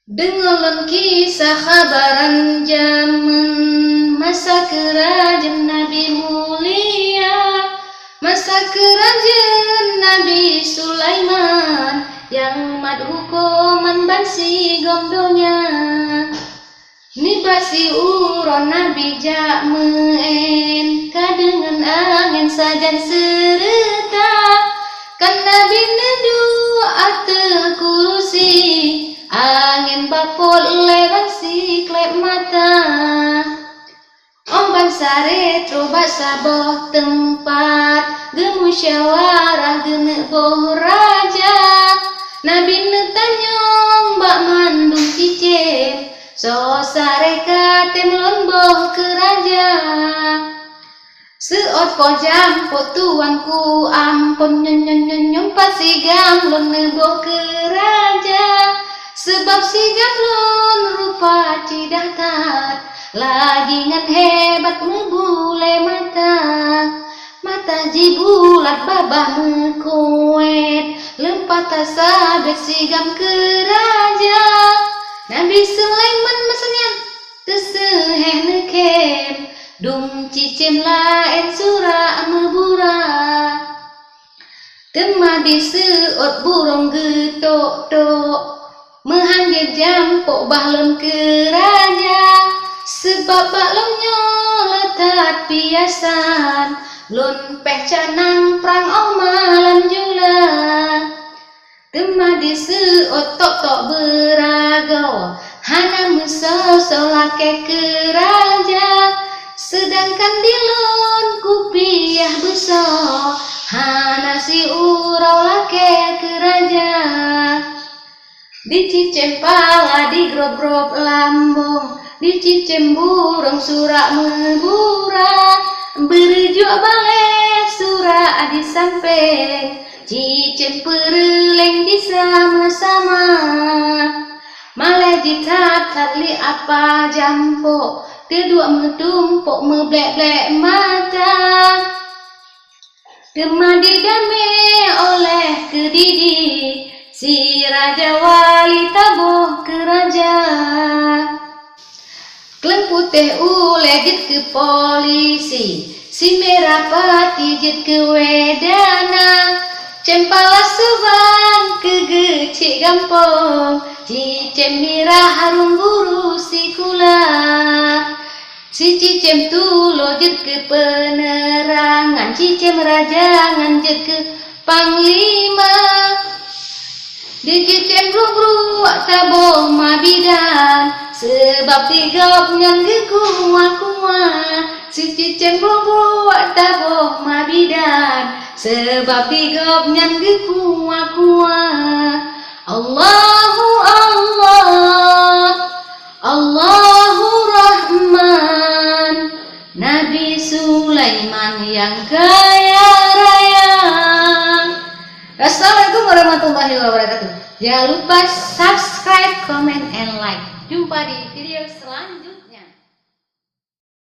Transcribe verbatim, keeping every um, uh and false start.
Deungoe lôn kisah khabaran jameun masa keurajeuen Nabi mulia, masa keurajeuen Nabi Sulaiman nyang mat huköman bansigom donya. Nibak siuroe Nabi jak meu'én, ka deungon angén sajan seureuta, kan Nabi neuduek ateueh kurusi, angén bapot lé ban sikleb mata. Óh ban saré trok bak saboh teumpat, geumusyawarah geuneuk boh raja. Nabi neutanyong bak mandum cicém, soe saré ka tem lôn boh keu raja. Seuôt po jampok tuanku, ampôn, nyoe, nyoe, nyoe, nyoe pat sigam lôn neuboh keu raja. Seubab sigam lôn rupa ceudah that, lagée ngon hebat meubulée mata. Mata jih bulat babah meukuet, leupah tasabét sigam keu raja. Nabi Sulaiman masa nyan teuseuhéh neukhém, dum cicém laén surak meubura. Teuma diseuôt burông geutok-tok, meuhan jeuet jampok bah lôn keu raja, seubab bak lôn nyoe le that piasan, lôn péh canang prang óh malam jula. Teuma diseuôt tok-tok beuragoe, hana meusoe-soe lakée keu raja, seudangkan di lôn kupiah beusoe, hana siuroe lakée keu raja. Dicicém pala digrob-grob lambông, dicicém burông surak meubura, beureujuek balée surak di sampéng, cicém peureuleng disama-sama. Malée jithat-that lé apa jampok, teuduek meutumpok meublek-blek mata. Teuma didamé óh lheueh keudidi, si raja wali taboh keu raja. Kleueng putéh ulée jeuet keu polisi, si mirah pati jeuet keu wedana. Cempala suban keu geuchik gampông, cicém mirah harôm guru sikula. Sicicém tulo jeuet keu peunerangan, cicém raja ngon jeuet keu panglima. Dicicém bruek-bruek taboh ma bidan, seubab di gobnyan geukuwa-kuwa. Sicicém bruek-bruek taboh ma bidan, seubab di gobnyan geukuwa-kuwa. Allahu Allah, Allahu Rahman, Nabi Sulaiman nyang kaya raya. Assalamualaikum warahmatullahi wabarakatuh. Jangan lupa subscribe, comment, and like. Jumpa di video selanjutnya.